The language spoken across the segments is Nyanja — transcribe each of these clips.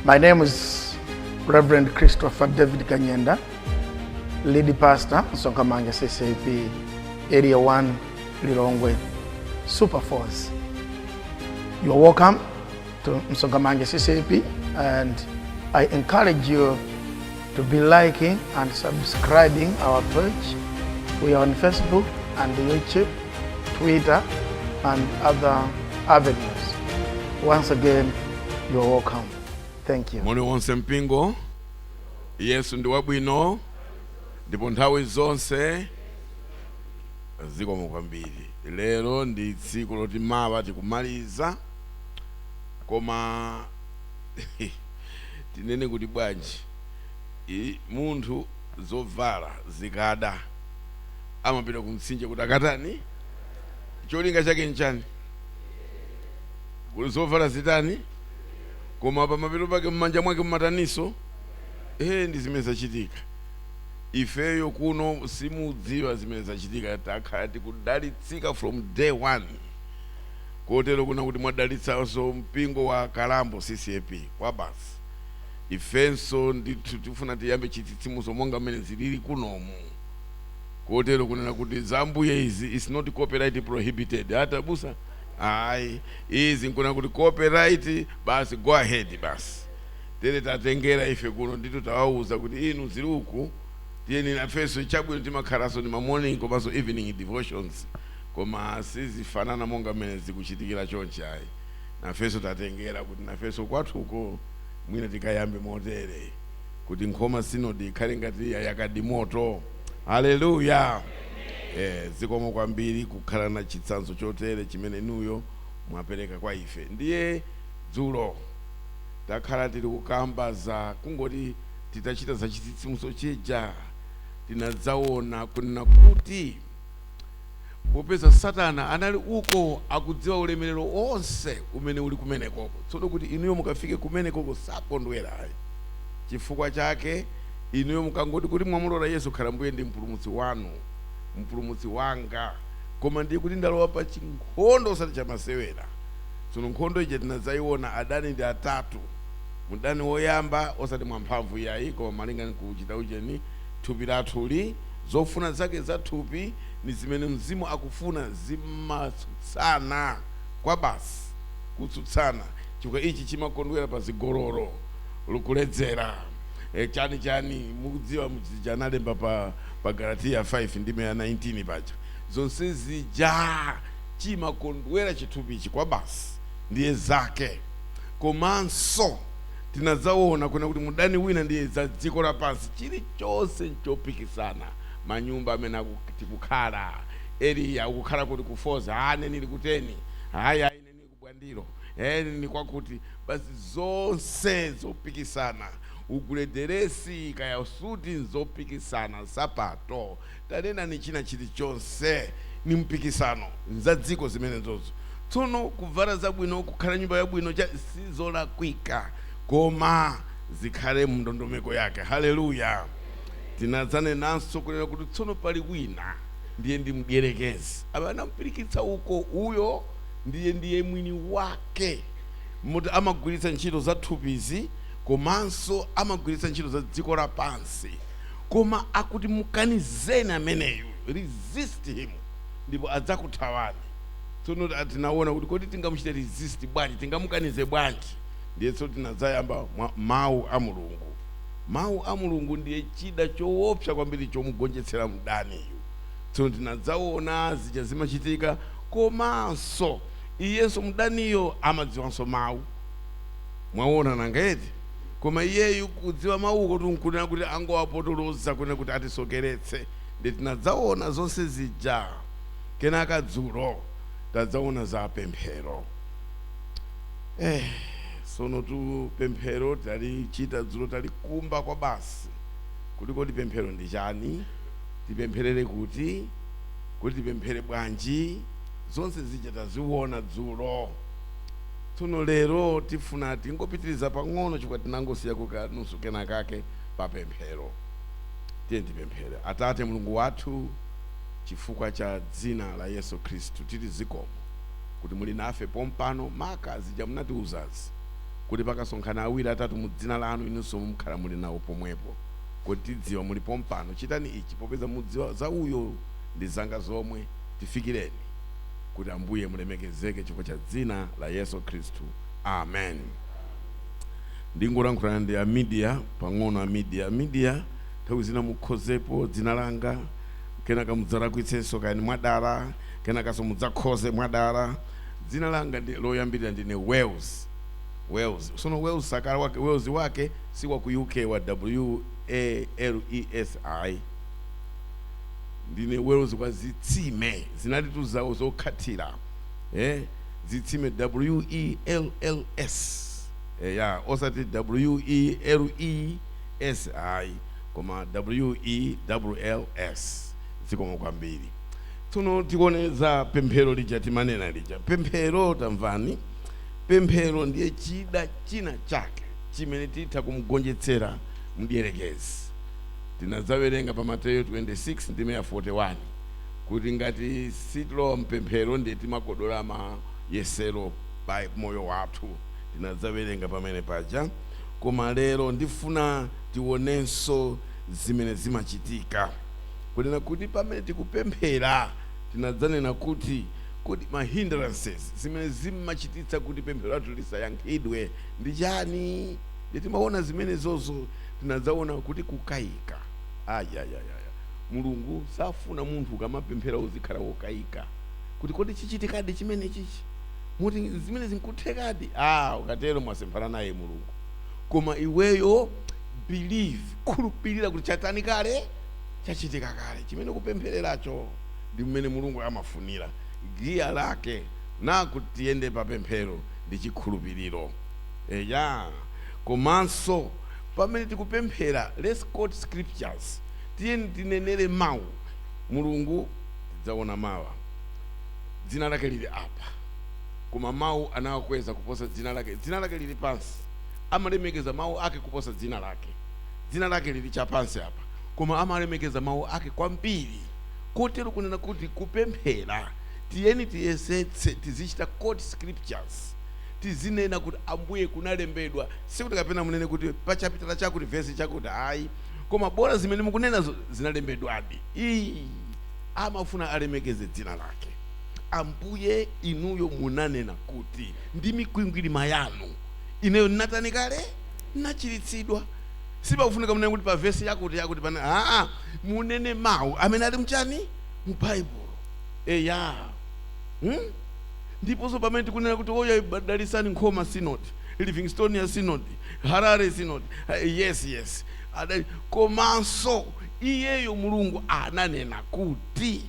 My name is Reverend Christopher David Kanyenda, lead pastor, Msonkhamanja CCAP, Area 1, Lilongwe, Super Force. You are welcome to Msonkhamanja CCAP, and I encourage you to be liking and subscribing our page. We are on Facebook and YouTube, Twitter, and other avenues. Once again, you are welcome. Thank you. Moni wonse mpingo. Yesu ndi wabwino ndipo nthawi zonse. Zikomo kwambiri. Lero ndi tsiku loti mawa tikumaliza, koma tinene kuti bwanji, munthu zovala zikada amapita ku mtsinje kuti akatani? Cholinga chake nchani? Kuti zovala zitani? Koma pamapeto pake mmanja mwake mmataniso? Ndi zimene zachitika. Ifeyo kuno simudziwa zimene zachitika. Takhala tikudalitsika from day one, kotero kuna kuti mwadalitsanso mpingo wa Kalambo CCAP kwa basi. Ifenso ndithu tifuna tiyambe chitsitsimutso monga mmene zilili kunomu, kotero kunena kuti zambuye izi is not copyright prohibited. Ata busa, ayi, izi nkuna kuti copyright basi, go ahead basi. Tere tatengera ife kuno ndithu, tawauza kuti inu zili uku, tiyeni nafenso. Chabwino, timakhalanso ndi ma morning komanso evening devotions, koma sizifanana monga mmene zikuchitikira chonchi, ayi. Nafenso tatengera kuti nafenso kwathuko mwina tikayambe motere, kuti Nkhoma Synod ikhale ngati yakadimoto. Haleluya! Zikomo kwambiri kukhala na chitsanzo chotere chimene inuyo mwapereka kwa ife. Ndiye dzulo takhala tili kukamba za kungoti titachita za chitsitsimutso chija, tinadzaona kunena kuti popeza Satana anali uko akudziwa ulemerero onse umene uli kumenekoko, tsono kuti inuyo mukafike kumenekoko sakondwera ayi. Chifukwa chake inuyo mukangoti kuti mwamulola Yesu khala mbuye ndi mpulumutsi wanu, mpulumutsi wanga, koma ndiye kuti ndalowa pa chinkhondo osati chamasewera. Tsono nkhondo ija tinadzayiona, adani ndi atatu. Mdani woyamba, osati mwamphamvu yayi, koma malinga nkuchita ucheni, thupi lathuli, zofuna zake za thupi ni zimene mzimu akufuna zimatsutsana kwa basi, kutsutsana, chifukwa ichi chimakondwera pa zigololo, kuledzera, chani chani, mukudziwa muchija analemba pa Galatiya 5 ndime ya 19 paja. Zonse zija chimakondwera chithupichi kwa basi, ndiye zake. Komanso tinadzaona kuna kuti mudani wina ndiye za dziko lapansi. Chilichonse nchopikisana. Manyumba amene tikukhala, Eliya ukukhala kuti kufoza, ane nili kuteni, hayi ayi, nili kubwandiro, nili kwakuti, basi zonse zopikisana. Ugule deresi kaya suti, nzopikisana. Nsapato, tanena ni china chilichonse ni mpikisano za dziko zimenezozo. Tsono kuvala zabwino, kukhala nyumba yabwino, sizolakwika, koma zikhale mndondomeko yake. Haleluya! Tinadzanenanso kunena kuti tsono pali wina, ndiye ndi mdierekezi amene anampirikitsa uko. Uyo ndiye mwini wake muti amagwiritsa ntchito za thupizi komanso amagwiritsa ntchito za dziko lapansi, koma akuti mukanizeni ameneyu, resist him, ndipo adzakuthawani. Tsono tinaona kuti kodi tingamuchite resist bwanji? Tingamukanize bwanji? Ndiye tsono tinadzayamba mwa mawu a Mulungu. Mawu a Mulungu ndiye chida choopsa kwambiri chomugonjetsera mdaniyu. Tsono tinadzaona zija zimachitika, komanso iyenso mdaniyo amadziwanso mawu, mwaona nangeti? Koma iyeyu kudziwa mawuko tunkunena kuti angowapotoloza kunena kuti atisokeretse. Ndi tinadzaona zonse zija. Kenaka dzulo tadzaona za pemphero. Sono tu pemphero talichita dzulo, talikumba kwa basi kuti kodi pemphero ndi chani, tipempherere kuti, kuti tipemphere bwanji, zonse zija taziona dzulo. Tsono lero tifuna tingopitiriza pang'ono chifukwa tinangosiya kukanusu kena kake pa pemphero. Tiye tipemphere. Atate Mulungu wathu, chifukwa cha dzina la Yesu Khristu titi zikomo kuti muli nafe pompano. Maka zija munatiuzazi. Kuti pakasonkhana awiri atatu mu dzina lanu, inunso mukhala muli nawo pomwepo. Kuti tidziwa muli pompano, chitani ichi popeza mudziwa za uyo ndi zanga zomwe, tifikireni kuti Ambuye mulemekezeke chifukwa cha dzina la Yesu Khristu, amen. Ndingolankhulana ndi a media pang'ono. A media, media, nthawi zina mukhozepo dzina langa, kenaka mudzalakwitsenso kani mwadala, kenakaso mudzakhoze mwadala. Dzina langa ndi loyambirira ndine Wales. Wales sono, Wales sakala wake, Wales wake si wa ku UK wa W A L E S I. Ndine Wales kwa zitsime, zinalitu zawo zokhathira, zitsime, W E L L S, ya, osati W E L E S I koma W E L L S. Zikomo kwambiri. Tsono tikuone za pemphero lija timanena lija. Pemphero, tamvani, pemphero ndiye chida china chake chimene titha kumugonjetsera mdierekezi. Tinadzawerenga pa Mateyo 26 ndime ya 41 kuti ngati sitilowa mpemphero ndiye timakodola mayesero pa moyo wathu. Tinadzawerenga pamene paja. Koma lero ndifuna tionenso zimene zimachitika kunena kuti pamene tikupemphera. Tinadzanena kuti ma hindrances zimene zimachititsa kuti pemphero lathu lisayankhidwe ndi chani? Ndi timaona zimene zozo. Tinadzaona kuti kukayika, ayayayaya, Mulungu safuna munthu ukamapemphera uzikhala wokayika kuti kodi chichitikadi chimene chichi, muti zimene zinkuthekadi? Ah, ukatero mwasemphana naye Mulungu. Koma iweyo believe, khulupirira kuti chatani kale, chachitika kale chimene kupemphereracho. Ndi mmene Mulungu amafunira giya lake nakuti tiyende pa pemphero ndi chikhulupiriro, eya. Komanso pamene tikupemphera, let's quote scriptures, tiyeni tinenere mawu. Mulungu tidzaona mawa, dzina lake lili apa, koma mawu anawakweza kuposa dzina lake. Dzina lake lili pansi, amalemekeza mawu ake kuposa dzina lake. Dzina lake lili chapansi apa, koma amalemekeza mawu ake kwambiri. Kotero kunena kuti kupemphera, tiyeni tiyesetse tizichita quote scriptures, tizinena kuti Ambuye kunalembedwa. Sikuti kapena munene kuti pa chapitala chakuti, vesi chakuti, ayi, koma bora zimene mukunenazo zinalembedwadi. Iyi amafuna alemekeze dzina lake. Ambuye, inuyo munanena kuti ndi mikwingwirima yanu ineyo ndinatani kale, nachiritsidwa. Sipakufunika munene kuti pa vesi yakuti yakuti pana, aa, munene mawu amene ali mchani, mu Baibulo, eya, Ndiponso pamene tikunena kuti oya dalisani Nkhoma Synod, Livingstonia Synod, Harare Synod, yes, Adali, komanso iyeyo Mulungu ananena kuti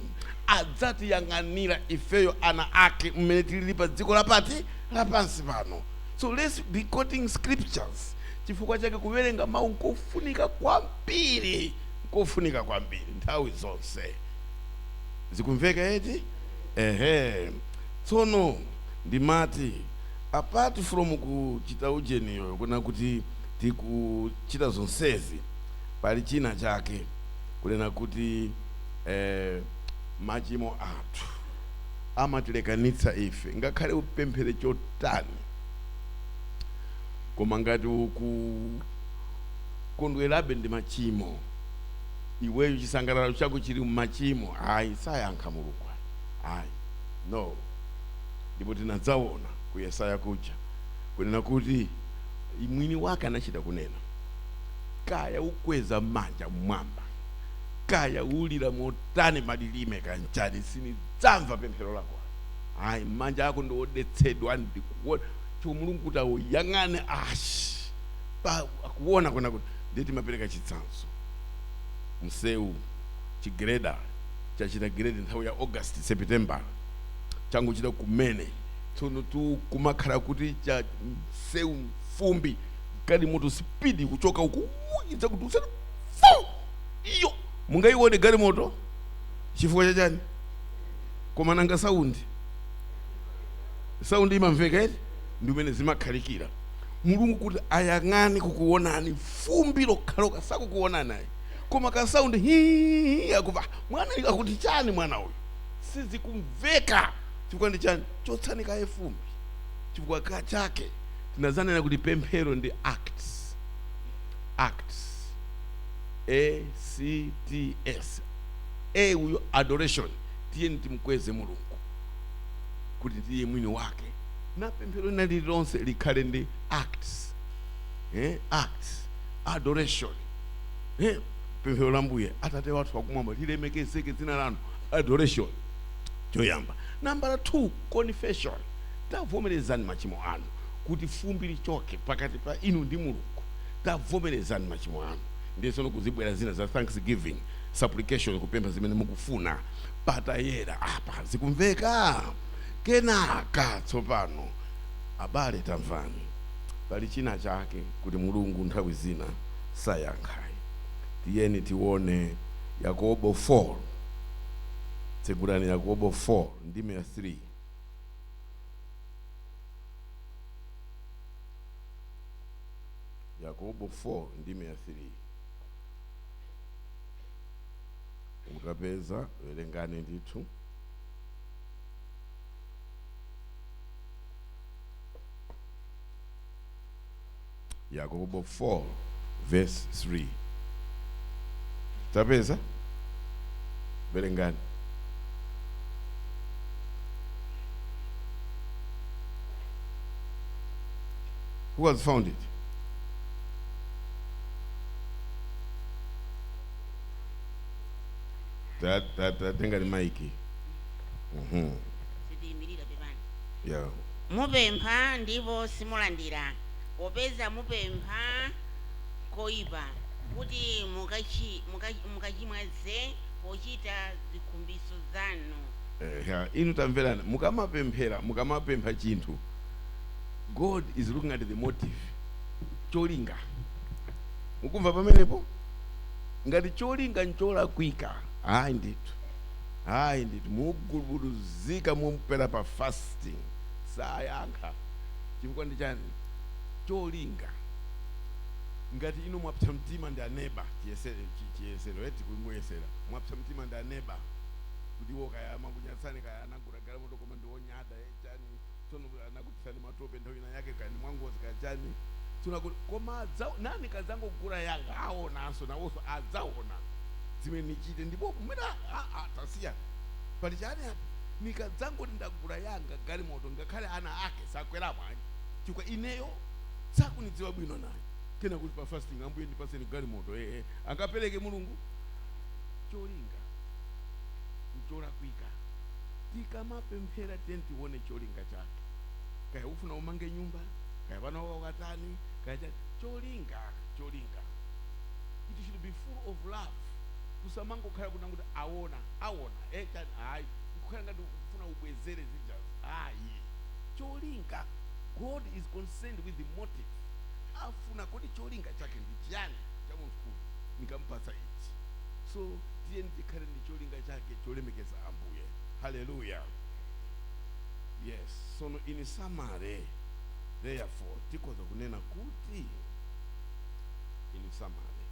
adzatiyang'anira ifeyo ana ake mmene tilili pa dziko lapati lapansi pano. So let's be quoting scriptures. Chifukwa chake kuwerenga mawu nkofunika kwambiri, nkofunika kwambiri nthawi zonse. Zikumveka eti? Ehe. Tsono ndimati apart from kuchita ujeniyo, kuna kuti tikuchita zonsezi, pali china chake kunena kuti machimo athu amatilekanitsa ife. Ngakhale upemphere chotani, koma ngati ukukondwerabe ndi machimo, iweyo chisangalalo chako chili mmachimo, ayi, sayankha Mulungu, ayi, no. Ndipo tinadzaona ku Yesaya kuja kunena kuti mwini wake anachita kunena, kaya ukweza manja mmwamba, kaya ulira motani malilime kanchani, sinidzamva pemphero lako, ayi. Manja ako ndi odetsedwa. Ndikuona cho Mulungu kuti awuyang'ane ashi pa akuona kuna kuti ndiye timapereka chitsanzo: msewu, chigreda chachita grade nthawi ya August, September, changochita kumene. Tsono tu kumakhala kuti cha msewu mfumbi, galimoto speed kuchoka uku idza kuti usati fu iyo, mungayione galimoto? Chifukwa chachani? Koma nanga sound, sound imamveka eti? Ndi umene zimakhalikira. Mulungu kuti ayang'ane kukuonani, fumbi lokhaloka, sakukuonani ayi, koma ka sound hi akuva mwana akuti chani mwana uyu, sizikumveka. Chifukwa ndi chani? Chotsani kaye fumbi. Chifukwa ka chake Tinazanena kuti pemphero ndi acts, acts, A C T S. A uyo adoration, tiyeni timkweze Mulungu kuti tiye mwini wake, na pemphero lina lililonse likhale ndi acts, acts adoration, Pemphero la Mbuye, Atate wathu wakumwamba, lilemekezeke dzina lanu, adoration choyamba. Nambala 2, confession, tavomerezani machimo anu kuti fumbi lichoke pakati pa inu ndi Mulungu. Tavomerezani machimo anu. Ndiye tsono kuzibwera zina za thanksgiving, supplication, kupempha zimene mukufuna patayera apa. Zikumveka? Kenaka tsopano abale, tamvani, pali china chake kuti Mulungu nthawi zina sayankhayi. Tiyeni tione Yakobo 4. Tsegulani Yakobo 4 ndime ya 3. Yakobo 4 ndime ya 3. Mukapeza werengani ndithu. Yakobo 4 verse 3. Tapeza? Werengani. Who has found it? Tatenga ni maiki. Sitiyimirira, pepani. Yeah. Mupempha ndipo simulandira, popeza mupempha koyipa, kuti mukachimwaze pochita zikhumbiso zanu. Inu tamverani, mukamapemphera, mukamapempha chinthu, God is looking at the motive, cholinga. Mukumva pamenepo? Ngati cholinga ncholakwika, hayi ndithu, hayi ndithu, mugubuduzika, mumpera pa fasting, sayankha. Chifukwa ndi chani? Cholinga. Ngati inu mwapsa mtima ndi aneba, chiyesero eti, kungoyesera, mwapsa mtima ndi aneba kuti iwo kaya makunyatsani, kaya anagula galimoto koma ndi onyada, chani, tsono anakutisani matope nthawi ina yake, kaya ndi mwangozi, kaya chani, tsono akuti koma nani kadzangogula yanga, aonanso nawonso adzaona zimene nichite. Ndipo kumene tasiya pali chani apa, nikadzangoti ndagula yanga galimoto, ngakhale ana ake sakweramo ayi, chifukwa ineyo sakunidziwa bwino naye. Kena kuti pa fasting, Ambuye ndipaseni galimoto, angapereke Mulungu? Cholinga ncholakwika. Tikamapemphera tiyeni tione cholinga chake. Kaya ufuna umange nyumba, kaya pano wakatani, kaya chani, cholinga, cholinga, it should be full of love. Kusamangokhala kuna kuti aona, aona, chani, hayi, kukhala ngati ufuna ubwezere zijazo, hayi. Cholinga, God is concerned with the motive. Afuna kuti cholinga chake ndi chiyani cha munthu uyu, nikampasa ichi. So tiyeni tikhale ndi cholinga chake cholemekeza Ambuye. Haleluya. Yes. Sono in summary, therefore, tikhoza kunena kuti in summary,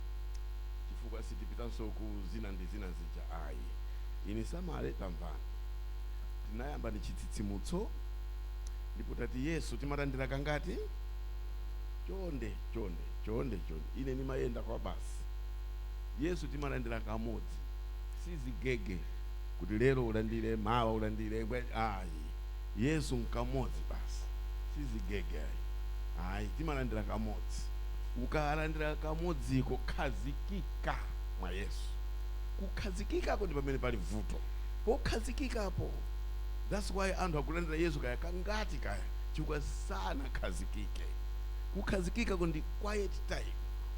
chifukwa sitipitanso ku zina ndi zina zija ayi. In summary, tamvani, tinayamba ndi chitsitsimutso, ndipo tati Yesu timalandira kangati? Chonde, chonde, chonde, chonde, ine nimayenda kwa basi. Yesu timalandira kamodzi, sizigege kuti lero ulandire, mawa ulandire, ayi. Yesu nkamodzi basi, sizigege ayi, ayi. Timalandira kamodzi. Ukalandira kamodziko, khazikika mwa Yesu. Kukhazikikako ndi pamene pali vuto, pokhazikikapo. That's why anthu akulandira Yesu kaya kangati kaya, chifukwa sanakhazikike. Kukhazikikako ndi quiet time,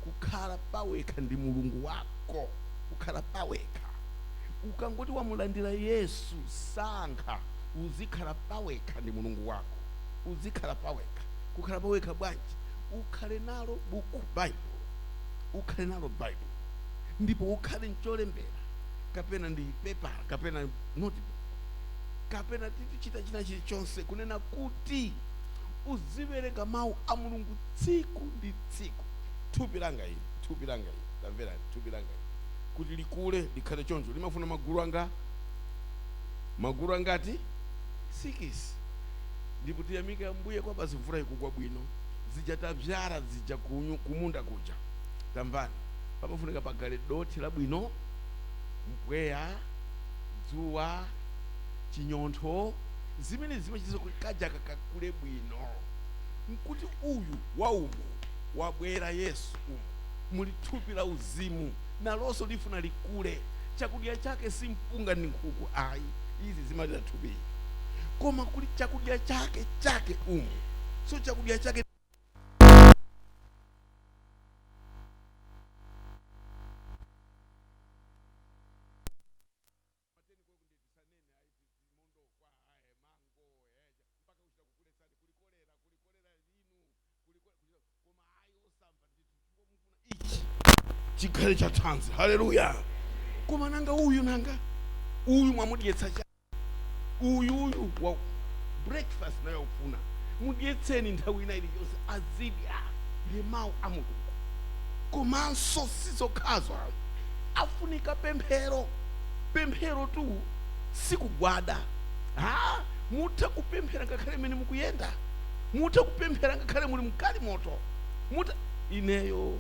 kukhala pawekha ndi Mulungu wako, kukhala pawekha. Ukangoti wamulandira Yesu, sankha uzikhala pawekha ndi Mulungu wako, uzikhala pawekha. Kukhala pawekha bwanji? Ukhale nalo buku, Bible, ukhale nalo Bible, ndipo ukhale ncholembera, kapena ndi paper, kapena notebook, kapena titichita china chilichonse, kunena kuti uziwerenga mawu a Mulungu tsiku ndi tsiku. Thupi langa ili, thupi langa ili, tamverani, thupi langa ili kuti likule likhale choncho limafuna magulu anga, magulu angati? 6. Ndipo tiyamike Ambuye kwa basi, mvula ikugwa bwino. Zija tabyala zija kumunda kuja, tamvani, pamafunika pagale dothi labwino, mpweya, dzuwa, chinyontho, zimene zimachititsa kuti kaja kakakule bwino. Nkuti uyu waumo wabwera Yesu, umu muli thupi la uzimu, nalonso lifuna likule. Chakudya chake si mpunga ndi nkhuku ayi, izi zimalira thupi, koma kuli chakudya chake chake umu. So chakudya chake ichi chikhale cha thanzi. Haleluya! Koma nanga uyu, nanga uyu mwamudyetsa cha uyuyu wa breakfast nayo ufuna mudyetseni nthawi ina iliyonse azidya, ndiye mawu a Mulungu. Komanso sizokhazo ayi, afunika pemphero. Pemphero tu sikugwada ha, mutha kupemphera ngakhale mmene mukuyenda, mutha kupemphera ngakhale muli mgalimoto, mutha. Ineyo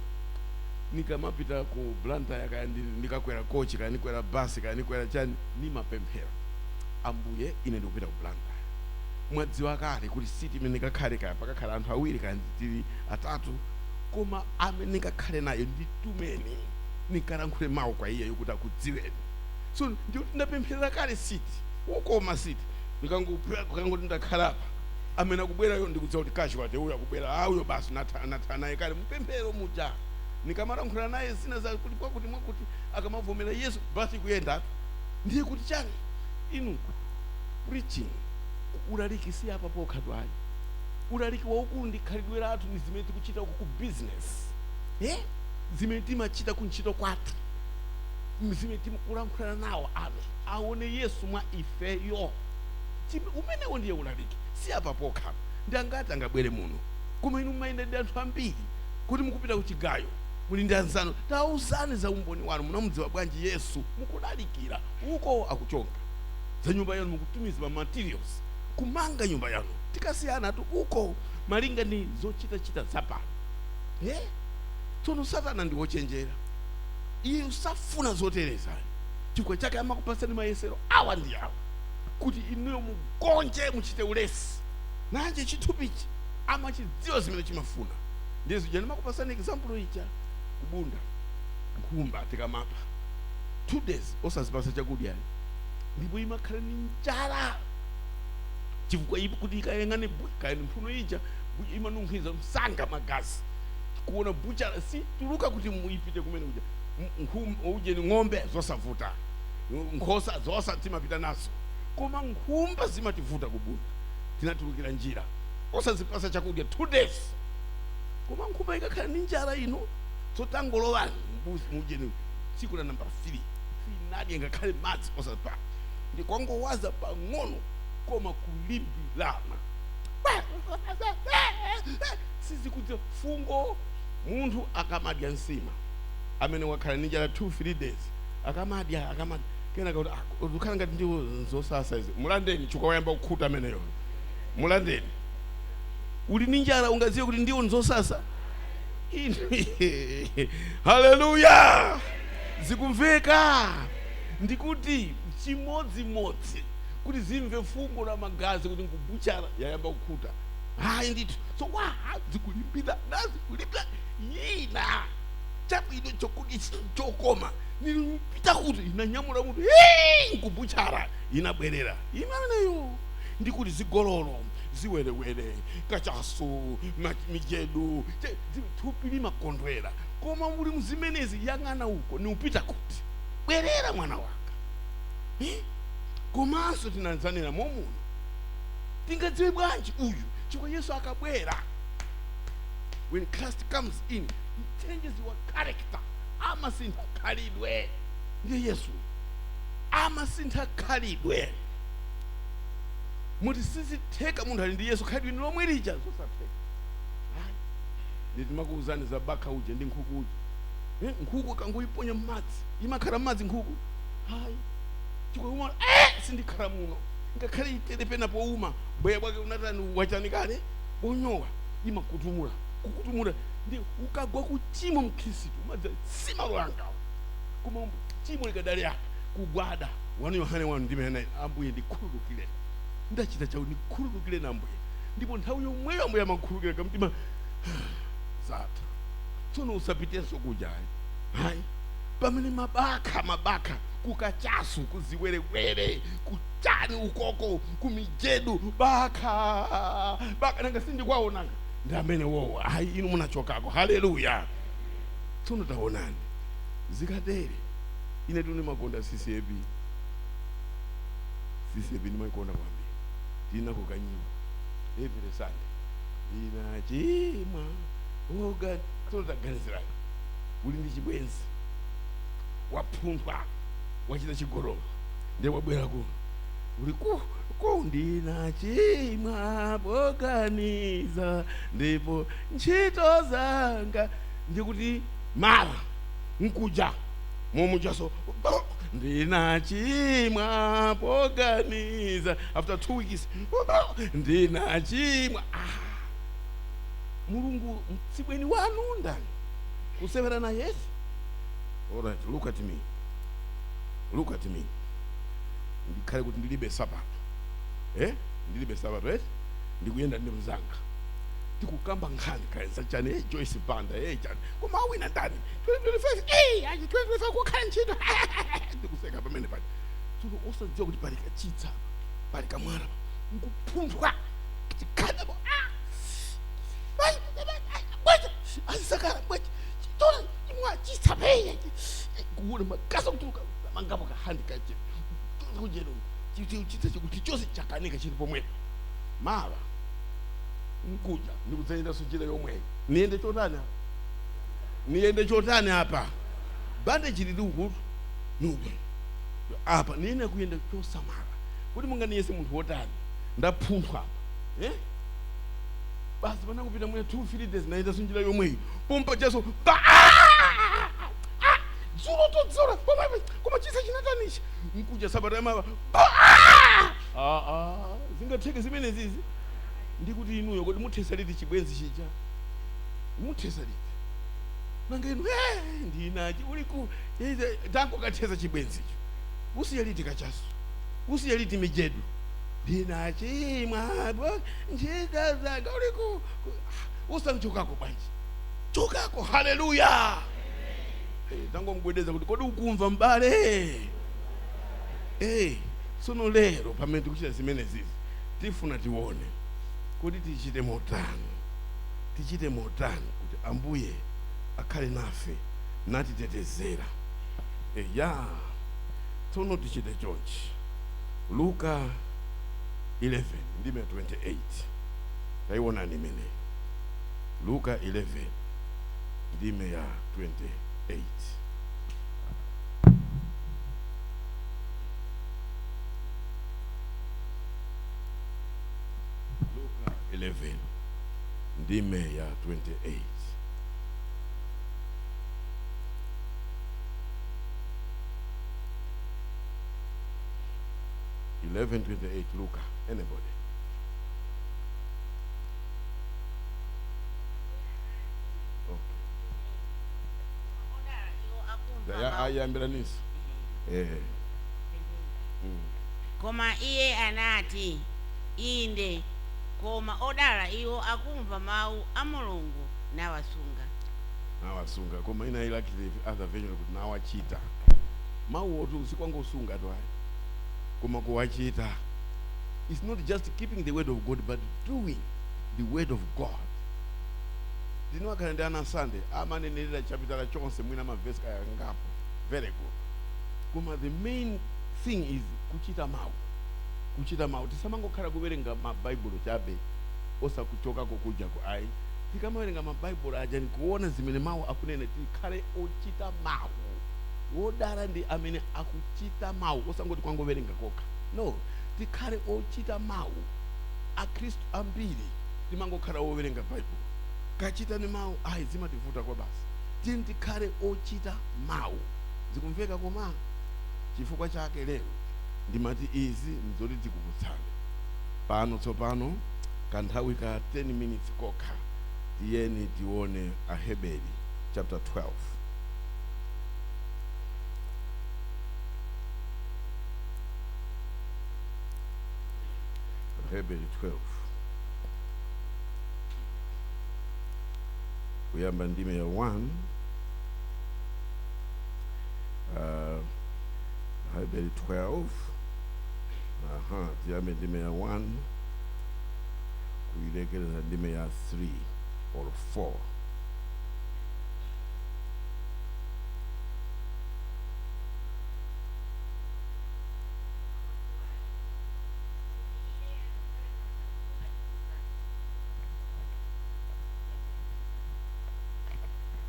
nikamapita ku Blantyre, kaya ndikakwera kochi, kaya ndikwera basi, kaya ndikwera chani, nimapemphera: "Ambuye, ine ndikupita ku Blantyre. Mwadziwa kale kuti seat imene ndikakhale, kaya pakakhala anthu awiri, kaya tili atatu, koma amene ndikakhale naye nditumeni nikalankhule mawu kwa iyeyo kuti akudziweni." So ndikuti ndapempherera kale seat, wokoma seat. Ndikangoti ndakhalapa, amene akubwerayo ndikudziwa kuti casualty uyo akubwera, ah, uyo basi natha naye kale mpemphero muja. Nikamalankhula naye zina za kuti kwakuti mwakuti, akamavomera Yesu, basi kuyendatu. Ndiye kuti chani? Inu, preaching, ulaliki si apa pokha tu ayi. Ulaliki waukulu ndi khalidwe lathu, ndi zimene tikuchita uku ku business, eh? Zimene timachita kuntchito kwathu, zimene tikulankhulana nawo anthu, aone Yesu mwa ifeyo. Umenewo ndiye ulaliki, si apa pokha. Ndi angati angabwere muno? Koma inu mumayenda ndi anthu ambiri, kuti mukupita kuchigayo muli ndi anzanu, tauzani za umboni wanu, munamudziwa bwanji Yesu. Mukulalikira uko, akuchonga za nyumba yanu, mukutumiza ma materials kumanga nyumba yanu. Tikasiyana tu uko malinga ndi zochitachita zapano, eh? Tsono Satana ndi wochenjera, iye usafuna zotereza. Chifukwa chake amakupasani mayesero awa ndi awa kuti inuyo mugonje, muchite ulesi. Nanje chithupichi amachidziwa zimene chimafuna. Ndiye zija ndimakupasani example ija kubunda, nkhumba tikamapha, 2 days osazipasa chakudya, ndipo imakhala ni njala, chifukwa ipo kuti ikayang'ane kaya ni mphuno ija imanunkhiza msanga magazi, kuona buchala si tuluka kuti muipite kumene kuja. Uje ni ng'ombe zosavuta, nkhosa zosa timapita nazo, koma nkhumba zimativuta kubunda. Tinatulukira njira osazipasa chakudya 2 days. Koma nkhumba ikakhala ndi njala ino, tsotangolowani mujeni, tsiku la namba 3 sinadye ngakhale madzi osapa, ndi kwangowaza pang'ono, koma kulimbilana, sizikudziwa fungo. Munthu akamadya nsima, amene wakhala ndi njala 2 3 days, akamadya, akamadya, kenaka kuti, "Ah, ukhala ngati ndiwo zosasa izi," mulandeni chifukwa wayamba kukhuta ameneyo. Mulandeni. Uli ndi njala, ungadziwe kuti ndiwo nzosasa? Inu, haleluya! Zikumveka? Ndikuti chimodzimodzi kuti zimve fungo la magazi kuti nkubuchara, yayamba kukhuta. Hayi ndithu. So wa zikulimbira nazikulimbira yina chabwino chokudya chokoma, nilipita kuti inanyamula munthu nkubuchara, inabwerera imeneyo. Ndikuti zigololo, ziwerewere, kachasu, mijedu, thupi limakondwera. Koma muli mzimenezi, yang'ana uko niupita kuti, bwerera mwana wanga, eh? Komanso tinanzanira momuno, tingadziwe bwanji uyu? Chifukwa Yesu akabwera, when Christ comes in, he changes your character, amasintha khalidwe. Ndiye Yesu amasintha khalidwe. Muti sizitheka munthu ali ndi Yesu, khalidwe ni lomwe lija, zosatheka. Hayi, nditimakuwuzani za baka uja ndi nkhuku uja. Eh, nkhuku kangoyiponya m'madzi, imakhala m'madzi nkhuku? Hayi, chifukwa uma sindikhala muno, ngakhale itere pena pouma, bweya bwake unatani, wachani kale, bonyowa, imakutumula. Kukutumura ndi ukagwa kuchimo mkhristu umadza simalo angawo, koma chimo likadali apa kugwada 1 Yohane 1 ndime 9, Ambuye ndikhululukire, ndachita chawo, ndikhululukire na Ambuye. Ndipo nthawi yomweyo Ambuye amakhululukira kamtima zatha. Tsono usapitenso kujayi hayi, pamene mabakha mabakha kukachasu, kuziwerewere, kuchani ukoko, kumijedu, bakha bakha, nanga sindikwaonanga ndi amene wowo hayi, inu munachokako. Haleluya! Tsono taonani zikatere, ine tuni makonda CCAP. CCAP ndimayikonda kwambiri. Tinako kanyimbo every Sunday, ndinachimwa oga. Tsono taganizirani, uli ndi chibwenzi, waphunthwa, wachita chigololo, ndiye wabwera kuno uli ku ndinachimwa poganiza ndipo ntchito zanga, ndikuti mara nkuja momujaso ndinachimwa poganiza, after 2 weeks ndinachimwa. Ah, Mulungu mtsibweni wanu ndani kusevera na Yesu? Alright, look at me, look at me. Ndikhale kuti ndilibe sapato, eh, ndilibe sapato, eh, ndikuyenda ndi mzanga, tikukamba nkhani kaenza chani, eh, Joyce Banda, eh, chani, koma awina ndani 2025? Eh, ayi, 2025 kukhala ntchito, ndikuseka pamene pali. Tsono osadziwa kuti pali kachitsa, pali kamwala, nkuphunthwa chikhadabo. Ah, bwacha azisakala bwacha chitola imwa chitsa peya kuona makasa kutuluka mangapo kahandi kache kujero chitsa chikuti chose chakanika chili pomwepo. Mawa nkuja ndikudzayenda njira yomweyo, niyende chotani apa? Niyende chotani apa? Bandage lili ukutu nuke apa, niyene kuyenda chosamala kuti munganiyese munthu wotani, ndaphunthwa apa, eh? Basi, panakupita mwina 2 3 days, naenda njira yomweyo, pompa chaso ba dzulo todzora koma chisa chinatanichi nkuja sabata yamawa ba ah, zingatheke zimene zizi. Ndikuti inuyo kodi muthesa liti chibwenzi chija? Muthesa liti nanga inu? Eh, ndinachi uli ku tango kathesa chibwenzicho, usiye liti kachaso? Usiye liti mijedu? Ndinachimwa ntchito zanga uli ku usanchokako bwanji? Chokako. Haleluya! Eh, tangomugwedeza kuti kodi ukumva mbale? Eh, tsono lero pamene tikuchita zimenezizi, tifuna tione kuti tichite motani, tichite motani kuti Ambuye akhale nafe natitetezera. Eya, tsono tichite chonchi. Luka 11 ndime 28, taionani imeneyi. Luka 11 ndime ya 28. Luka 11 ndime ya 28. 11:28, Luka, anybody? Okay. Odala iwo akumva Ya mawu. Ayambiraniso, eh. Koma iye anati, inde, koma odala iwo akumva mawu a Mulungu nawasunga. Nawasunga. Koma ina ilaki the other version kuti nawachita. Mawu otu sikwangosunga tu ayi, koma kuwachita. It's not just keeping the word of God, but doing the word of God. Ndinowakhala ndi ana Sunday amanenerera chapitala chonse, mwina mavesi kaya ngapo, very good, koma the main thing is kuchita mawu, kuchita mawu. Tisamangokhala kuwerenga mabaibulo chabe osakuchokako kujako ayi. Tikamawerenga mabaibulo aja nikuona zimene mawu akunena, tikhale ochita mawu. Wodala ndi amene akuchita mawu, osangoti kwangowerenga kokha, no, tikhale ochita mawu. Akhristu ambiri timangokhala owerenga baibulo, kachitani mawu ayi, zimativuta kwa basi. Tiyeni tikhale ochita mawu. Zikumveka? Koma chifukwa chake lero ndimati izi nzoti tikukutsani pano tsopano kanthawi ka 10 minutes kokha. Tiyeni tione Aheberi chapter 12. Aheberi 12, kuyamba ndime ya 1. Aheberi 12, aha, tiyambe ndime ya 1 kuilekeleza ndime ya 3 or 4.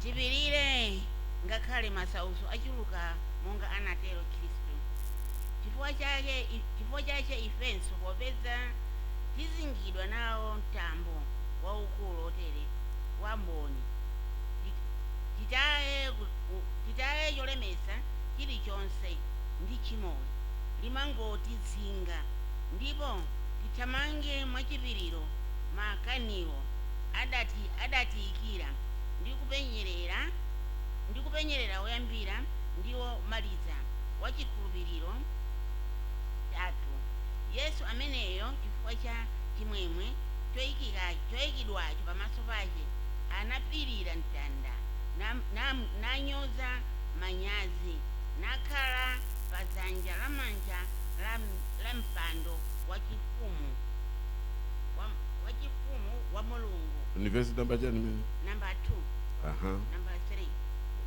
Tipirire ngakhale masautso achuluka, monga anatero Khristu. Chifukwa chake ifenso, popeza tizingidwa nawo mtambo waukulu otere wa mboni, titaye cholemetsa chilichonse ndi tchimoli limangotizinga, ndipo tithamange mwachipiriro makaniwo adatiyikira, ndi kupenyerera woyambira ndi womaliza wa chikhulupiriro chathu, Yesu ameneyo chifukwa cha chimwemwe choyikidwacho pamaso pake anapirira mtanda, nanyoza manyazi, nakhala pa dzanja lamanja la mpando wachifumu wa Mulungu. Ni verse namba chani mene? Namba 2. Aha. Namba 3: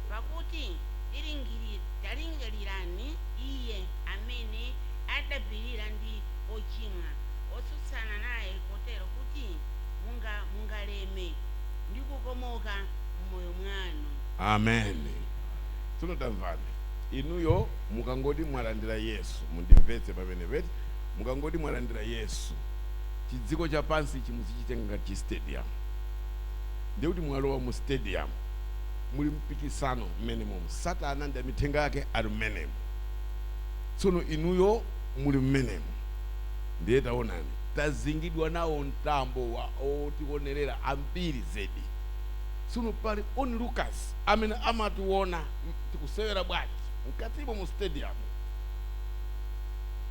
pakuti talingalirani iye amene adapirira ndi ochimwa otsutsana naye, kotero kuti mungaleme ndi kukomoka m'moyo mwanu. Amen. Tsono tamvani, inuyo mukangoti mwalandira Yesu, mundimvetse pamene peti, mukangoti mwalandira Yesu, chidziko chapansi ichi muzichitenga ngati chistadium. Ndiye kuti mwalowa mu stadium, muli mpikisano mmenemo. Satana ndi amithenga yake ali mmenemo. Tsono inuyo muli mmenemo. Ndiye taonani, tazingidwa nawo mtambo wa otionerera ambiri zedi. Tsono pali onlookers amene amationa tikusewera bwanji mkatimo mu stadium,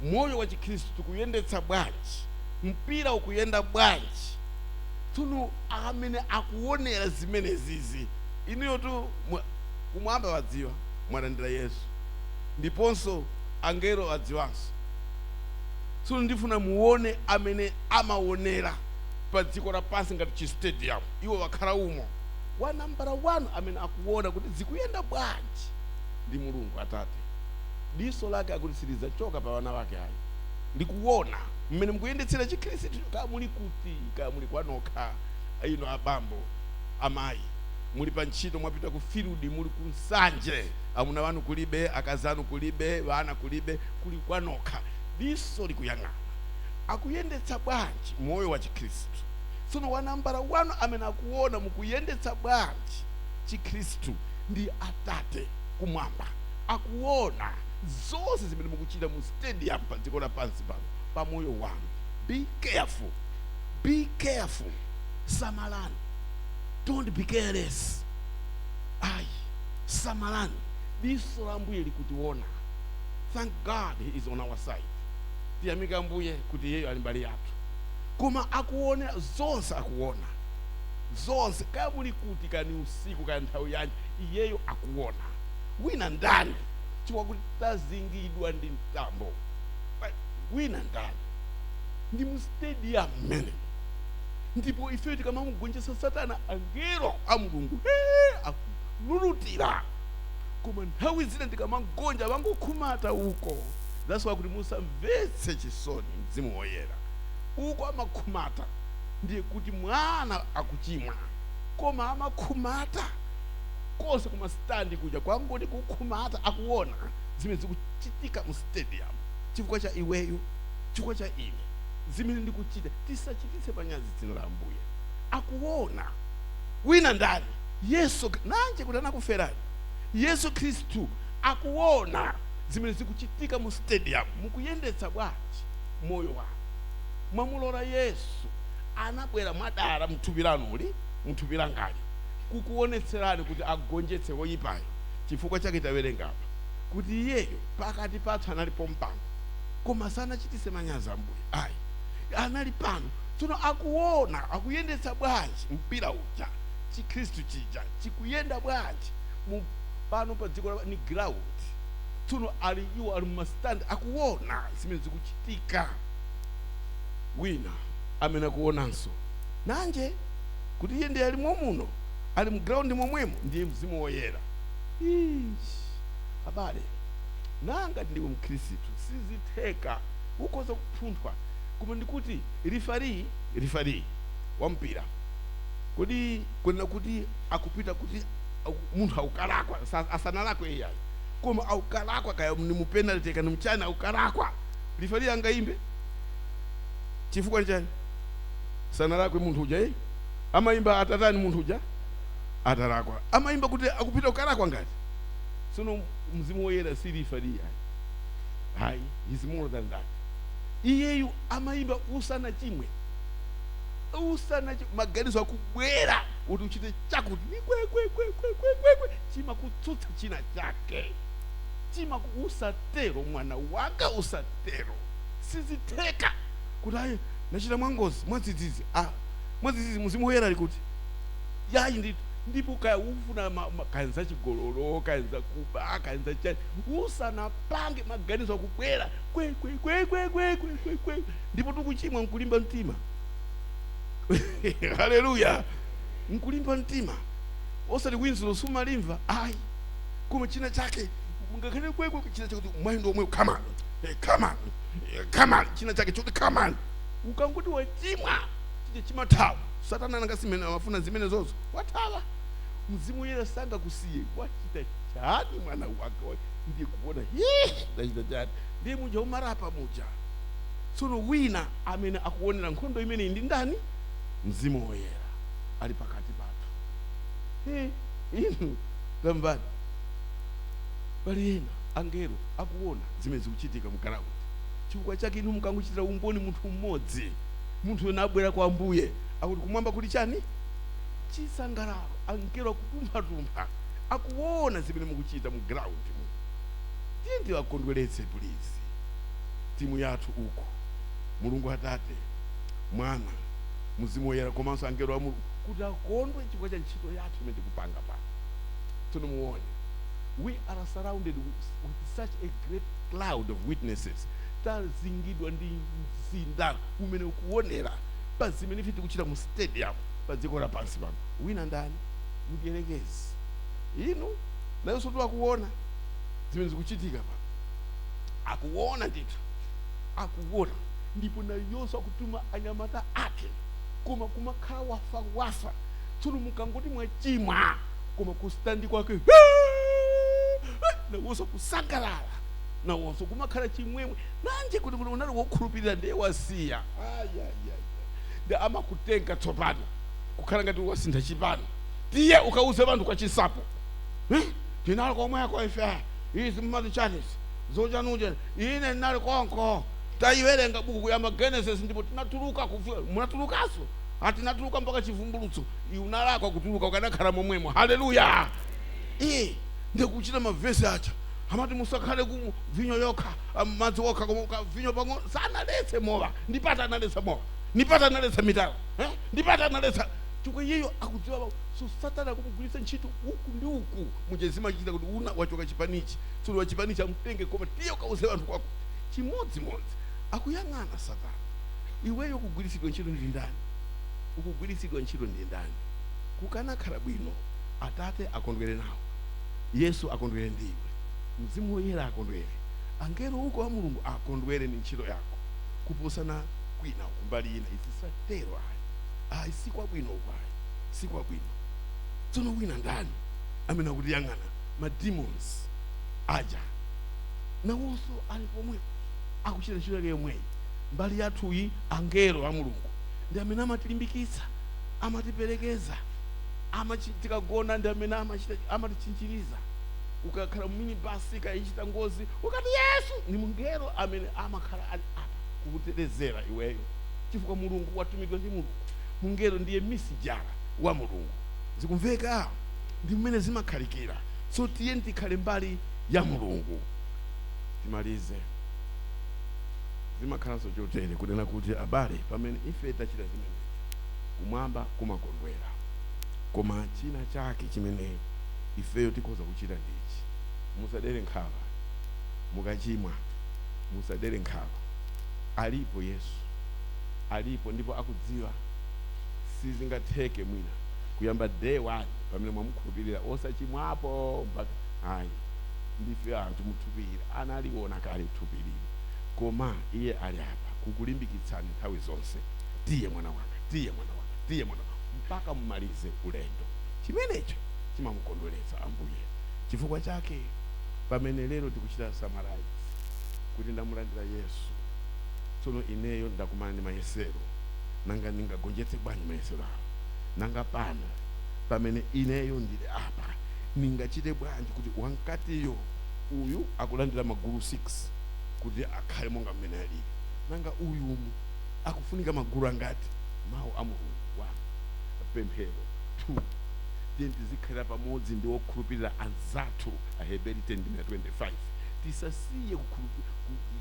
moyo wa Chikhristu tikuyendetsa bwanji, mpira ukuyenda bwanji. Tsono amene akuonera zimenezizi, inuyo tu kumwamba wadziwa mwalandira Yesu, ndiponso angelo adziwanso. Tsono ndifuna muone amene amaonera pa dziko lapansi ngati chistadium, iwo wakhala umo. Wa nambala 1 amene akuona kuti zikuyenda bwanji ndi Mulungu Atate. Diso lake akuti silidzachoka pa vana vake ayi, likuona mmene mukuyendetsera Chikhristu, kaya muli kuti, kaya muli kwanokha, ino abambo, amayi, muli pa ntchito, mwapita ku field, muli ku Nsanje, amuna wanu kulibe, akazi anu kulibe, vana kulibe, kuli kwanokha, diso likuyang'ana akuyendetsa bwanji moyo wa Chikhristu. Tsono wa nambala 1 amene akuona mukuyendetsa bwanji Chikhristu ndi Atate kumwamba. Akuona zonse zimene mukuchita mu stadium pa dziko lapansi pano pa moyo wanu. Be careful, be careful, samalani. Don't be careless, ayi, samalani. Diso la Ambuye likutiona. Thank God he is on our side. Tiyamika Ambuye kuti iyeyo ali mbali yathu. Koma akuona zonse, akuona zonse, kaya muli kuti, kani usiku, kaya nthawi yanji, iyeyo akuona. Wina ndani? Chifukwa kuti tazingidwa ndi mtambo. Wina ndani? Ndi mu stadium mmene, ndipo ife tikamamugonjetsa Satana, angelo a Mulungu akululutira. Koma nthawi zina tikamagonja, vangokhumata uko. That's why kuti musamvetse chisoni Mzimu Woyera. Uko amakhumata, ndiye kuti mwana akuchimwa, koma amakhumata konse kumastandi kuja, kwangoti kukhumata, akuona zimene zikuchitika mu stadium chifukwa cha iweyo, chifukwa cha ine, zimene ndikuchita. Tisachititse manyazi dzina la Ambuye. Akuona. Wina ndani? Yesu nanje kuti anakuferani. Yesu Khristu akuona zimene zikuchitika mu stadium, mukuyendetsa bwanji moyo wanu. Mwamulora Yesu anabwera mwadala mthupi lanuli. Muthupi langali kukuonetserani kuti agonjetse woyipayo. Chifukwa chake tawerenga apa kuti iyeyo pakati pathu anali pompano, koma sanachitise manyazi Ambuye ayi, anali pano. Tsono akuona akuyendetsa bwanji mpira uja, Chikhristu chija chikuyenda bwanji mu pano pa dziko ni ground. Tsono ali iwo ali muma stand, akuona zimene zikuchitika. Wina amene akuonanso nanje kuti iye ndiye ali momuno, ali mu ground momwemo, ndiye Mzimu Woyera. Ish, abale, nanga ndiwe Mkhristu, sizitheka ukhoza kupunthwa. Koma ndikuti referee wa mpira, kodi kunena kuti akupita kuti munthu aukalakwa, asanalakwe iyayi, koma aukalakwa, kaya ni mu penalty kaya ni mchani, aukalakwa, referee angayimbe? Chifukwa chani? Sanalakwe munthu uja. Amayimba atatani? Munthu uja atalakwa. Amayimba kuti akupita kukalakwa ngati. Tsono Mzimu Woyera si referee ayi, hayi, he's more than that. Iyeyu amayimba usanachimwe, usana maganizo akubwera kuti uchite chakuti, ni kwekwekwekwekwe, chimakutsutsa china chake, chimaku usatero mwana wanga, usatero. Sizitheka kuti ayi, nachita mwangozi, mwadzidzidzi. Ah, mwadzidzidzi Mzimu Woyera ali kuti yayi ndithu. Ndipo kaya ufuna kaya nzachigololo, kaya nzakuba, kaya nzachani, usanapange maganizo akubwera kwekwekwekwekwekwekwe, ndipo tikuchimwa nkulimba mtima. Haleluya! Nkulimba mtima, osati winzilo sumalimva ayi, koma china chake ngakhale kwekwe, china chake kuti mwaindo omwe, come on, come on, come on, china chake choti come on. Ukangoti wachimwa, chija chimathawa. Satana nanga simene amafuna zimene zozo, wathawa. Mzimu Woyera sangakusiye. Wachita chani mwana wake? Ndiye kuona, "Hii, ndachita chani?" Ndiye muja umarapa muja. Tsono wina amene akuonera nkhondo imeneyi ndi ndani? Mzimu Woyera ali pakati pathu. Inu tamvani, pali ena angelo akuona zimene zikuchitika mu ground. Chifukwa chake inu mukangochitira umboni munthu mmodzi, munthu yena abwera kwa Ambuye, akuti kumwamba kuli chani? Chisangalalo. Angelo akutumpha-tumpha, akuona zimene mukuchita mu ground mu. Tiye ndiwakondweretse please timu yathu uku. Mulungu Atate, Mwana, Mzimu Woyera komanso angelo a Mulungu kuti akondwe chifukwa cha ntchito yathu imene tikupanga pano. Tsono muone, we are surrounded with such a great cloud of witnesses. Tazingidwa ndi mzinda umene ukuonera pa zimene ife tikuchita mu stadium pa dziko lapansi pano. Wina ndani? Mdierekezi. Inu nayonso tiwakuona zimene zikuchitika pano, akuona ndithu, akuona. Ndipo nayonso akutuma anyamata ake, koma kumakhala wafa wafa. Tsono mukangoti mwachimwa, koma ku stand kwake nawonso kusangalala, nawonso kumakhala chimwemwe. Nanje kuti unali wokhulupirira, ndiye wasiya. Ayayaya, ndi amakutenga tsopano kukhala ngati wasintha chipano. Tiye ukauze vanthu kwa Chinsapo, eh? Tinali komweko ife, izi mmati chanisi zochanuche, ine ndinali konko, tayiwerenga buku kuyamba Genesis ndipo tinatuluka kufika. Munatulukanso? Atinatuluka mpaka Chivumbulutso. Iwe unalakwa kutuluka, ukanakhala momwemo. Haleluya! Iye ndikuchita mavesi aja amati musakhale ku vinyo yokha, madzi okha, koma ka vinyo pang'ono. Sanaletse mowa, ndipata analetsa mowa, ndipata analetsa mitala, eh? Ndipata analetsa chifukwa iyeyo akudziwa. So Satana akumugwiritsa ntchito uku ndi uku. Muja zimachita kuti una wachoka chipanichi, tsono wachipanichi amutenge, koma tiye ukauze anthu kwakuti. Chimodzimodzi akuyang'ana Satana. Iweyo kugwiritsidwa ntchito ndi ndani? Ukugwiritsidwa ntchito ndi ndani? Kukanakhala bwino Atate akondwere nawo, Yesu akondwere ndi iwe, Mzimu Woyera akondwere, angelo uko a Mulungu akondwere ndi ntchito yako, kuposana kwina uku mbali ina. Izisatero ayi, ayi, sikwabwino uku, ayi, sikwabwino. Tsono wina ndani amene akutiyang'ana? Ma demons aja nawonso ali pomwepo, akuchita ntchito yake yomweyi. Mbali yathuyi angelo a Mulungu ndi amene amatilimbikitsa, amatiperekeza, tikagona ndi amene amatichinjiriza. Ukakhala minibasi kayichita ngozi, ukati Yesu, ni mngelo amene amakhala ali apa kukutetezera iweyo, chifukwa Mulungu watumidwa ndi Mulungu. Mungelo ndiye misijara. Wa Mulungu. Zikumveka? Ndi mmene zimakhalikira. So tiye tikhale mbali ya Mulungu. Timalize. Zimakhalanso chotere kunena kuti, abale, pamene ife tachita zimenezi, kumwamba kumakondwera. Koma china chake chimene ifeyo tikhoza kuchita ndichi: musadere nkhawa mukachimwa, musadere nkhawa. Alipo Yesu, alipo ndipo akudziwa. Sizingatheke mwina kuyamba day one pamene mwamukhulupirira osachimwapo mpaka, ayi. Ndife anthu muthupirira, analiona kale thupiriri, koma iye ali apa kukulimbikitsani nthawi zonse: "Tiye mwana wanga, tiye mwana wanga, tiye mwana wanga," mpaka mumalize ulendo. Chimenecho chimamukondweretsa Ambuye. Chifukwa chake pamene lero tikuchita summarize kuti ndamulandira Yesu, tsono ineyo ndakumana ndi mayesero, nanga ndingagonjetse bwanji mayesero awo? Nanga pano pamene ineyo ndili apa, ndingachite bwanji kuti wankatiyo uyu akulandira magulu 6 kuti akhale monga mmene alili? Nanga uyumu akufunika magulu angati? Mawu a Mulungu 1, pemphero 2, tiye tizikhalira pamodzi ndi okhulupirira anzathu, Aheberi 10:25. Tisasiye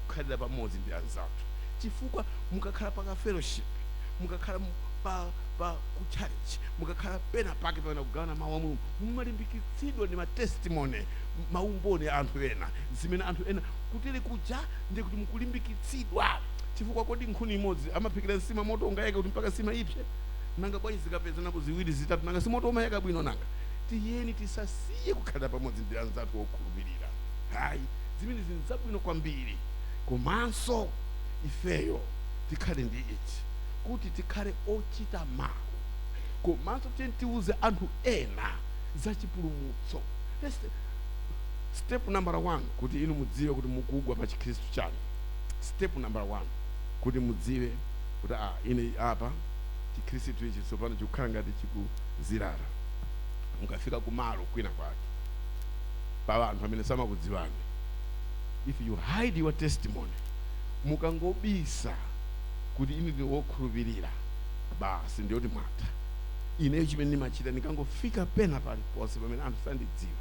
kukhalira pamodzi ndi anzathu, chifukwa mukakhala pa fellowship, mukakhala pa ku church, mukakhala pena pake pamene kugawana mawu a Mulungu, mumalimbikitsidwa ndi ma testimony, maumboni a anthu ena, zimene anthu ena kutili kuja, ndiye kuti mukulimbikitsidwa. Chifukwa kodi nkhuni imodzi amaphikira nsima, moto ungayaka kuti mpaka nsima ipse? Nanga bwanji zikapeza napo ziwiri, zitatu? Nanga si moto umayaka bwino? Nanga tiyeni tisasiye kukhalira pamodzi ndi anzathu okhulupirira. Hayi, zimene zinthu zabwino kwambiri. Komanso ifeyo tikhale ndi ichi, kuti tikhale ochita mawu, komanso tiye tiuze anthu ena za chipulumutso. Step number one kuti inu mudziwe kuti mukugwa pa Chikhristu chanu, step number one kuti mudziwe kuti ine apa Chikhristu ichi tsopano chikukhala ngati chikuzirara, mukafika kumalo kwina kwake pa anthu amene samakudziwani, if you hide your testimony, mukangobisa kuti ine ndi wokhulupirira, basi, ndiyoti mwatha. Ineyo chimene ndimachita, ndikangofika pena paliponse pamene anthu sandidziwa,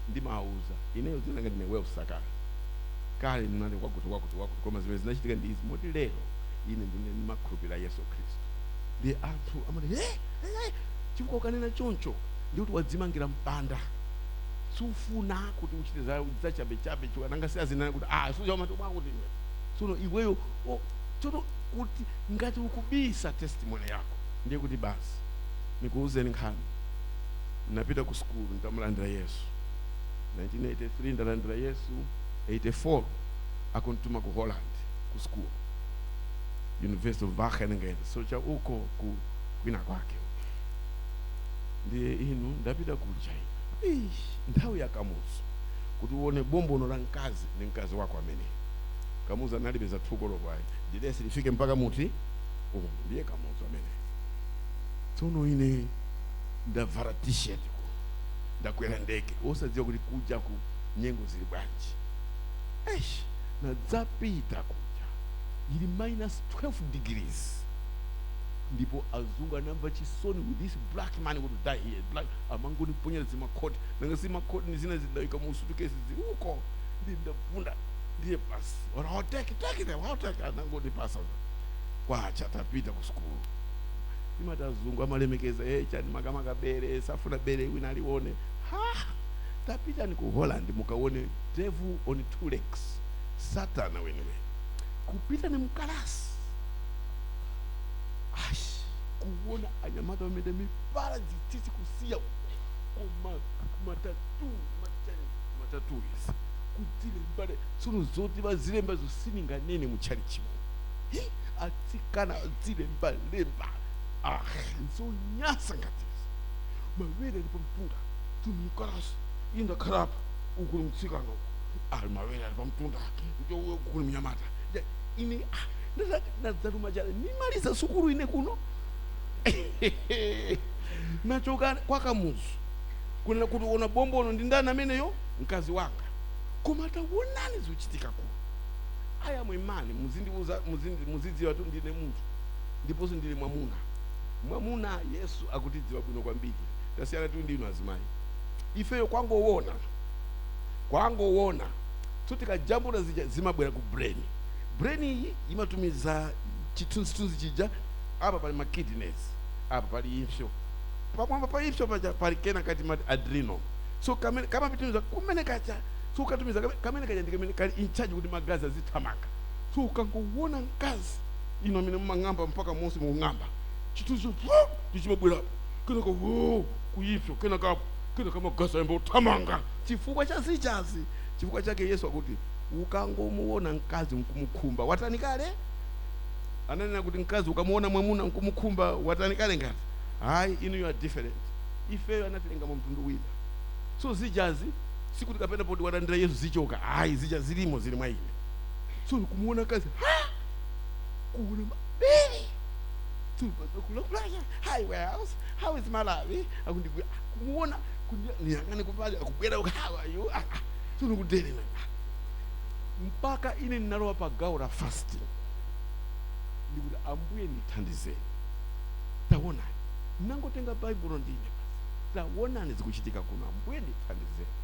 ndimawuza, "Ineyo dzina langa ndine Wells Sakala. Kale ndinali kwakuti, kwakuti, kwakuti, koma zimene zinachitika ndi izi, moti lero ine ndine ndimakhulupirira Yesu Khristu." Ndi anthu amati, "Eh, eh." Chifukwa ukanena choncho, ndikuti wadzimangira mpanda. Sufuna kuti uchite za chabechabe, nanga siazinena kuti suja umati mwakuti iwe. Tsono iweyo tsono kuti ngati ukubisa testimony yako, ndiye kuti basi. Nikuuzeni nkhani. Napita ku sukulu ndamulandira Yesu 1983, ndalandira Yesu 84, akuntuma ku Holland ku school, University of Wageningen, so cha uko ku kwina kwake. Ndiye inu ndapita kuja ine. Ish, nthawi ya Kamuzu, kuti uone bombono la mkazi, ni mkazi wako amene Kamuzu analibe thuko lokwayi, dilesi lifike mpaka muti umu. Ndiye Kamuzu amene. Tsono ine ndavala T-shirt ku, ndakwera ndege osadziwa kuti kuja ku nyengo zili bwanji. Eish, nadzapita kuja ili minus 12 degrees, ndipo azungu anamva chisoni with this black man would die here, black amangondiponyera zimakhoti. Nanga zimakhoti ni zina zidayika mu suitcase zili uko, ndi ndavunda. Ndiye basi, ora, "I'll take it, take it, I'll take it." Anangondipasa kwacha. Tapita ku sukulu, imati azungu amalemekeza chani, makamaka bere, safuna bere wina alione. Ha, tapita ni ku Holland, mukaone devil on two legs, satana weniweni. Kupita ni mkalasi, ash, kuona anyamata pamene mipala, zitsitsi kusiya, koma ma tattoo, machani, ma tattoo izi kudzilemba. Tsono zoti bazilemba zosininganene mutchalichimo. Atsikana adzilemba lemba, ah, zonyasa ngatizi, mawere ali pamtunda. Tsono mkalasi iye ndakhala apa, uku ni mtsikana, uku ali mawere ali pamtunda, uku ni mnyamata. Ine nadzaluma chala, nimaliza sukulu ine kuno, nachoka kwa Kamuzu kunena kuti ona bombono ndi ndani ameneyo, mkazi wanga. Koma taonani zikuchitika kuno. Aya mwimani, muzindiuza, muzidziwa tu ndine munthu ndiponso ndine mwamuna. Mwamuna Yesu akutidziwa bwino kwambiri. Tasiyana tu ndinu azimayi. Ifeyo kwangowona, kwangowona, so tikajambula zija zimabwera ku brain. Brain iyi imatumiza chithunzithunzi chija. Apa pali ma kidneys, apa pali impsyo, pamwamba pa impsyo paja pali kena kati mati adrenal. So kamene kamapitumiza kumene kacha, so ukatumiza kamene kacha ndi kamene kali in charge kuti magazi azithamanga. So ukangowona mkazi, ino amene mumang'amba mpaka monse mukung'amba, chithunzi ndichimabwerapo, kenaka wo kuipsyo, kenakapo kenaka magazi ayamba kuthamanga chifukwa cha zichazi. Chifukwa chake Yesu akuti ukangomuona mkazi nkumukhumba, watani kale? Ananena kuti mkazi ukamuona mwamuna nkumukhumba, watani kale? Ngati hayi, inu you are different. Ifeyo anatilenga mu mtundu wina. So zijazi sikuti kapena poti walandira Yesu zichoka, hayi, zija zilimo, zili mwa ine. So kumuona kazi, ha, kuona mabere. "Hi Wells, how is Malawi?" Akundigwira, kumuona, niyang'ane kumbali, akubwera, "How are you?" Ah, ah. So nikudelera mpaka ine ndinalowa pa gawo la fasting, ndikuti, "Ambuye, ndithandizeni. Taonani, nangotenga Baibulo ndine basi. Taonani zikuchitika kuno. Ambuye, ndithandizeni."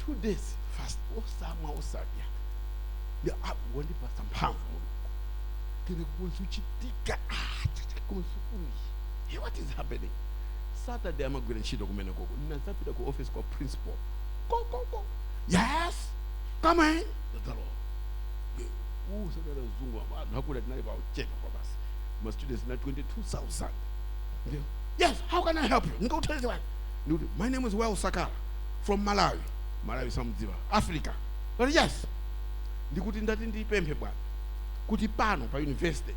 2 days fast, osamwa, osadya. Ndi wandipasa mphamvu Mulungu. Kene kuchitika kuma sukulu iyi. Hey, what is happening? Saturday amagwira ntchito kumene koko. Ndinadzapita ku office kwa principal. "Go, go, go." "Yes, come in." Ndadzalowa. Usadala zungu, anthu akuti tinali pauchepa kwa basi, ma students na 22,000. Ndiyo, "Yes, how can I help you? Ndikuthandize wani?" Ndikuti, "My name is Wells Sakala from Malawi." Malawi samudziwa, Africa, but yes. Ndikuti, "Ndati ndipemphe bwana kuti pano pa university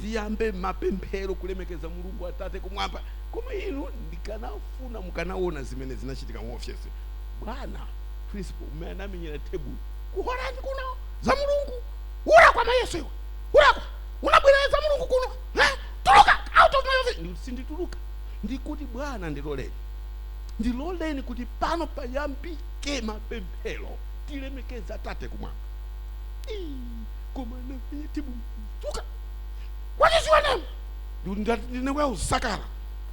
tiyambe mapemphero kulemekeza Mulungu Atate kumwamba." Koma inu ndikanafuna mukanaona zimene zinachitika mu office. Bwana principal umene anamenyera table, "Kuholani kuno za Mulungu? Ulakwa mayeso iwe, ulakwa, unabwera za Mulungu kuno? Eh? Tuluka, out of my office." Ndikuti, "Sindituluka." Ndikuti, "Bwana, ndiloleni, ndiloleni kuti pano payambike mapemphero, tilemekeza Atate kumwamba." Ii, koma anamenye table, "Tuka, what is your name?" Ndikuti, "Ndati ndine Wells Sakala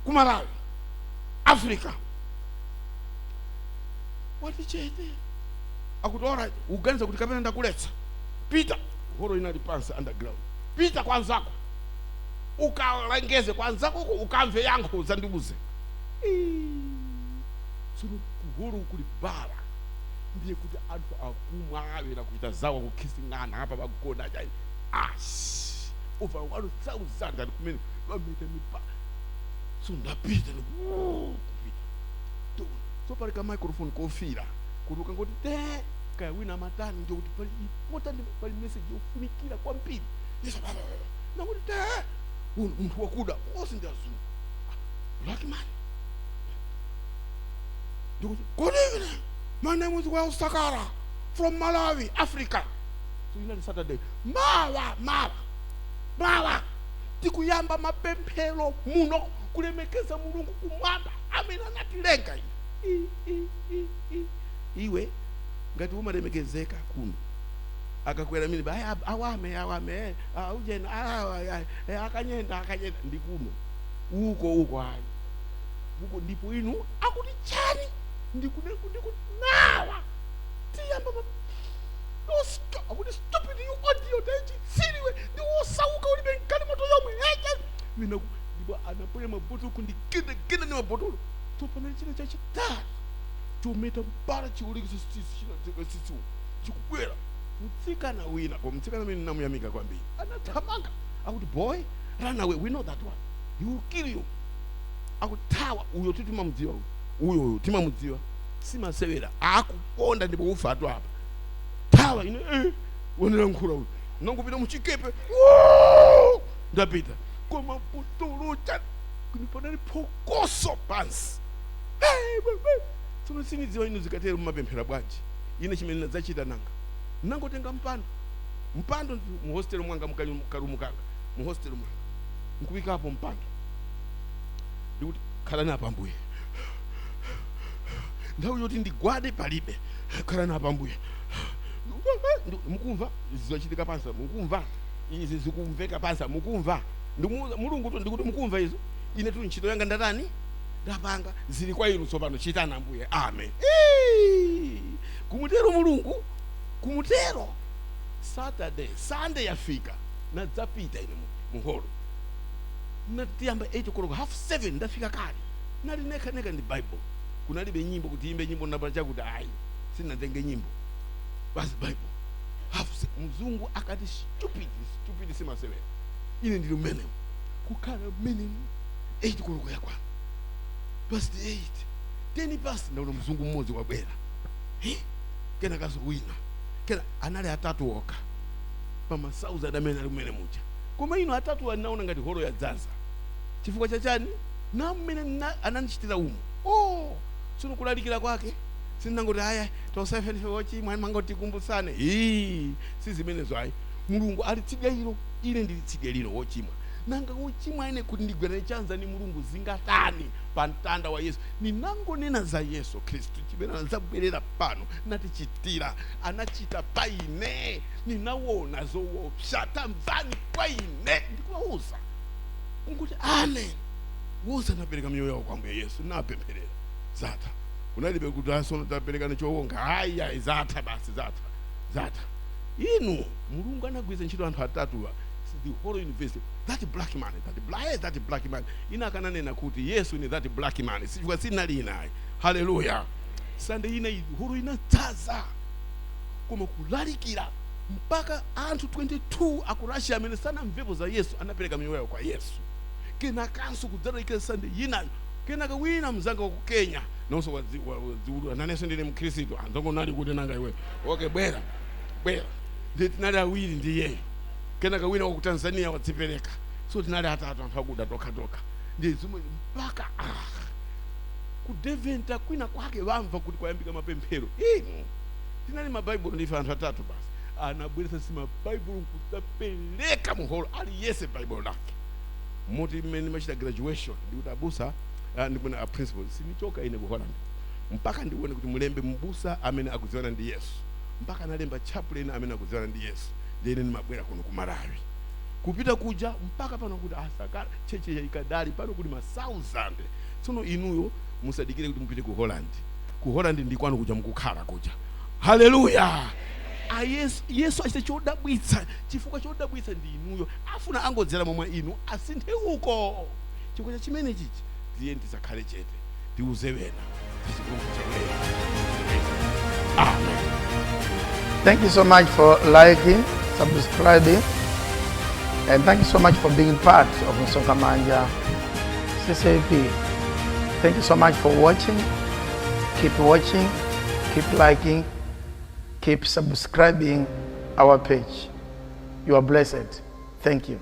ku Malawi, Africa." Wati chete. Akuti, "Alright, uganiza kuti kapena ndakuletsa? Pita." Holo inali pansi, underground. "Pita kwanzako, ukalengeze kwanzako, ukamve yankho, uzandiuze." Tsono kuholo kuli bala, ndiye kuti anthu akumwa, awera kuita zawo, kukhising'ana apa, pagona chai ash, over 1000 ali kumene vameta mipa. So ndapita, ndikupita, so pali ka microphone kofira kuti ukangoti te, kaya wina amatani, ndiye kuti pali important, pali message yofunikira kwambiri. Yesu nakuti te, munthu wakuda, onse ndi azungu, black man. Ndikuti, "Good evening, my name is Wells Sakara from Malawi, Africa." So inali Saturday. "Mawa, mawa, mawa tikuyamba mapemphero muno kulemekeza Mulungu kumwamba amene anatilenga." I, i, i, i. Iwe ngati umalemekezeka kuno, akakwera mini ayi, awame, awame, ujena, akanyenda, akanyenda, ndi kuno uko, uko ayi, uko ndipo inu akuti chani? Ndikuti nawa tiyamba no, stop. Akuti, "Stupid, you idiot, echitsiriwe, ndiwosauka, ulibe mgalimoto yomwe eche mina." Ndipo anaponya mabotolo kundigedegede ndi mabotolo. So panali china chachitatu chometa mpala, chiulikiso sisiu chikubwera. Mtsikana wina, koma mtsikana amene namuyamika kwambiri, anathamanga, akuti, "Boy, run away. We know that one, he will kill you." Akuthawa uyo, ti timamudziwa uyo, uyo timamudziwa, simasewera, akuponda ndipo ufa atu apa, thawa. Ine wonera nkhula uyu, nangopita muchikepe. Woo! Ndapita koma botolo cha panali phokoso pansi. Hey, hey, hey. Tsono sinidziwa inu zikatero mumapemphera bwanji. Ine chimene ndadzachita, nanga nangotenga mpando, mpando mu hostel mwanga, mukarumu kanga mu hostel mwanga, nkuyikapo mpando, ndikuti, "Khalani apa Ambuye." Nthawi yoti ndigwade palibe. "Khalani apa Ambuye." Mukumva zizachitika pansi, mukumva izi zikumveka pansi, mukumva. Ndikumuwuza Mulungu tu, ndikuti mukumva izo, ine tu ntchito yanga ndatani, ndapanga, zili kwa inu tsopano, chitani Ambuye. Amen. Eee! Kumutero Mulungu, kumutero. Saturday, Sunday yafika, nadzapita ine muholo, natiyamba 8 koloko, half 7 ndafika kale, nali nekha nekha ndi Bible. Kunalibe nyimbo kuti imbe nyimbo napa chakuti ayi, sinatenge nyimbo, basi Bible. Half mzungu akati stupid, stupid, simasewera. Ine ndili mmenemo, kukhala mmenemo, 8 koloko yakwana, past 8, 10 past, ndaona mzungu mmodzi wabwera. Eh? Kena kaso wina kena, anali atatu okha pama 1000 amene ali kumene muja, koma ino atatu anaona ngati holo yadzaza. Chifukwa chachani? Na mmene anandichitira umo. Oh, tsono kulalikira kwake sindinangoti aya tonsefe ndife wochimwa, mangoti tikumbusane. Ii, si zimenezo ayi. Mulungu ali tsidya ilo, ine ndili tsidya lino, wochimwa. Nanga wochimwa ine kuti ndigwerane chanza ni Mulungu zingatani pa mtanda wa Yesu? Ninangonena za Yesu Khristu chimene anadzabwerera pano natichitira, anachita pa ine. Ninawona zoopsa, tamvani kwa ine ndikuwauza, nkuti amen. Wonse anapereka miyoyo yawo kwa Ambuye Yesu, napempherera, zatha. Kunalibe kuti asono taperekana chowonga, ayi, zatha basi, zatha, zatha. Inu, Mulungu anagwiritsa ntchito anthu atatuwa, the whole university. That black man, that black man, ina akananena kuti Yesu ni that black man, chifukwa sinali inayi. Haleluya! Sande ina holo inadzaza, koma kulalikira mpaka anthu 22 aku Russia amene sanamvepo za Yesu anapereka miyoyo yawo kwa Yesu. Kenakanso kudzalalikira Sande yinayo, kenaka wina mzanga wa ku Kenya nonso wadziwulula, nanenso ndine mkhristu. Anzongo nali kuti nanga iwe, okay, bwera, bwera. Ndi tinali awiri ndi iyeyo, kenaka wina wa ku Tanzania wadzipereka, so tinali atatu, anthu akuda tokhatokha. Ndi zimwe mpaka ku Deventer kwina kwake vamva kuti kwayambika mapemphero. Inu, tinali mabaibulo ndife anthu atatu basi, anabweretsa si mabaibulo nkudzapereka muholo, aliyese baibulo lake. Moti mmene machita graduation, ndikuti abusa, ndikuona a principal, sinichoka ine ku Holland mpaka ndione kuti mulembe mbusa amene akudziwana ndi Yesu. Mpaka analemba chaplain amene akudziwana ndi Yesu. Ndiye ine ndimabwera kuno ku Malawi, kupita kuja mpaka pano kuti asakala church ikadali pano kuti ma 1000. Tsono inuyo musadikire kuti mupite ku Holland. Ku Holland ndi kwanu kuja mukukhala kuja. Haleluya! A Yesu, Yesu achite chodabwitsa, chifukwa chodabwitsa ndi inuyo. Afuna angodzera momwe inu asinthe uko. Chifukwa cha chimene chichi, tiye tisakhale chete, tiuze wena tachipulumutso cha wena. Amen. Thank you so much for liking, subscribing, and thank you so much for being part of Msonkhamanja CCAP. Thank you so much for watching. Keep watching, keep liking, keep subscribing our page. You are blessed. Thank you.